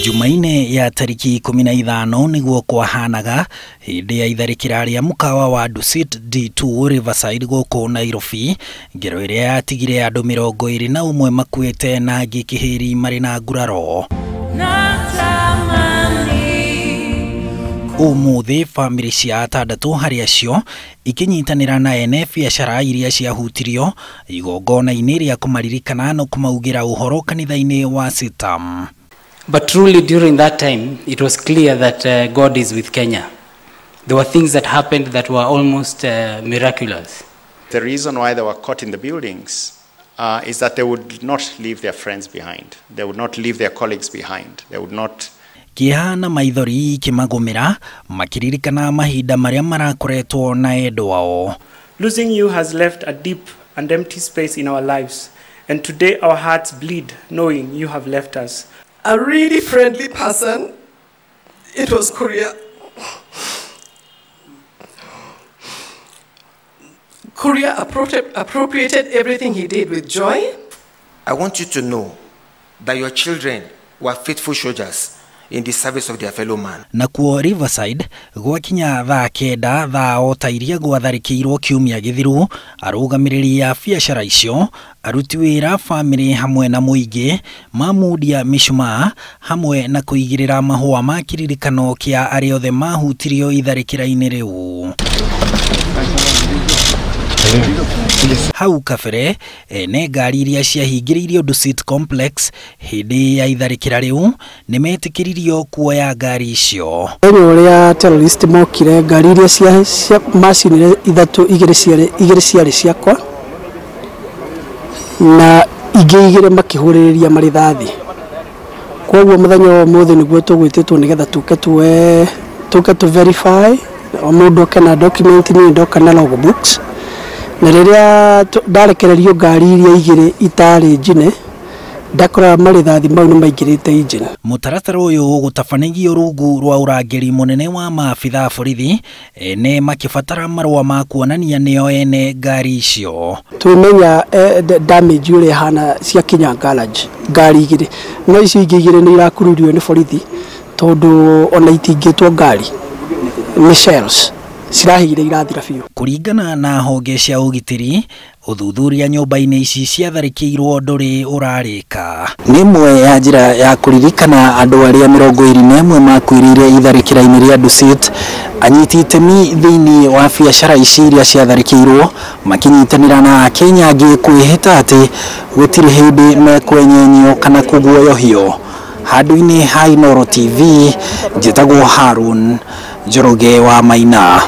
Jumaine ya tariki 15 niguo kwahanaga hindi ya itharikira ria mukawa wa Dusit D2 Riverside guku Nairobi, ngero iria yatigire andu 21 makuite na angi kihiri mari na nguraro. Umuthi family cia atandatu hari acio ikinyitanira na ene biacara iria ciahutirio igongona-ini ria kumaririkana no kumaugira uhoro kanitha-ini wa Sitam. But truly during that time, it was clear that God is with Kenya. There were things that happened that were almost miraculous. The reason why they were caught in the buildings is that they would not leave their friends behind. They would not leave their colleagues behind. They would not. Kieha na maithori kimagumira makiririkana mahinda maria marakoretwo na endwa ao. Losing you has left a deep and empty space in our lives, and today our hearts bleed knowing you have left us. A really friendly person, it was Kuria. Kuria appropriated everything he did with joy. I want you to know that your children were faithful soldiers in the service of their fellow man. Nakuo Riverside gwakinya thaa 9 thaa o ta iria gwatharĩkĩirwo kiumia gĩthiru, arũgamĩrĩri a biacara icio, aruti wĩra, famĩlĩ hamwe na mũingĩ mamundia mĩcumaa hamwe na kũigĩrĩra mahũa ma kĩririkano kĩa arĩa othe mahutirio itharĩkĩra-inĩ rĩu. Hau kabere ene ngari iria ciahingĩrĩirio Dusit Complex hĩndĩ ya itharĩkĩra rĩu nĩmetĩkĩririo kuoya ngari icio. Mũthenya ũrĩa terrorist mokire, ngari iria cia macinire ithatũ, igĩrĩ ciarĩ ciakwa na ingĩ igĩrĩ makĩhũrĩrĩria marĩthathi. Koguo mũthenya wa ũmũthĩ nĩguo tũgwĩtĩtwo nĩgetha tũke tũ verify o mũndũ oke na document, niĩ ndoka na logbooks. Na rĩrĩa ndarekererio ngari iria igĩrĩ itarĩ njine, ndakora marĩthathi mau nĩ maingĩrĩte engine. Mũtaratara ũyũ ũgũtabanagio rungu rwa ũrangĩri mũnene wa maabitha a borithi, ene makĩbatara marũa ma kuonania nĩo ene ngari icio. Twĩmenya damage ũrĩa ĩhana ciakinya garage ngari igĩrĩ, no icio ingĩ igĩrĩ nĩ irakururio nĩ borithi tondũ ona itingĩtwo ngari nĩ shells cirahire irathira biũ. Kũringana na honge cia ũgitĩri, ũthuthuria nyũmba-inĩ ici ciatharĩkĩirwo ndũrĩ ũrarĩka. Nĩ ĩmwe ya njĩra ya kũririkana andũ arĩa 21 makuĩrĩire itharĩkĩra-inĩ rĩa Dusit, anyiti itemi thĩinĩ wa biacara ici iria ciatharĩkĩirwo makĩnyitanĩra na Akenya angĩ kwĩhĩta atĩ gũtirĩ hĩndĩ mekwenyenyio kana kũguoyohio. Handũ-inĩ ha Inooro TV, njĩtagwo Harun Njoroge wa Maina.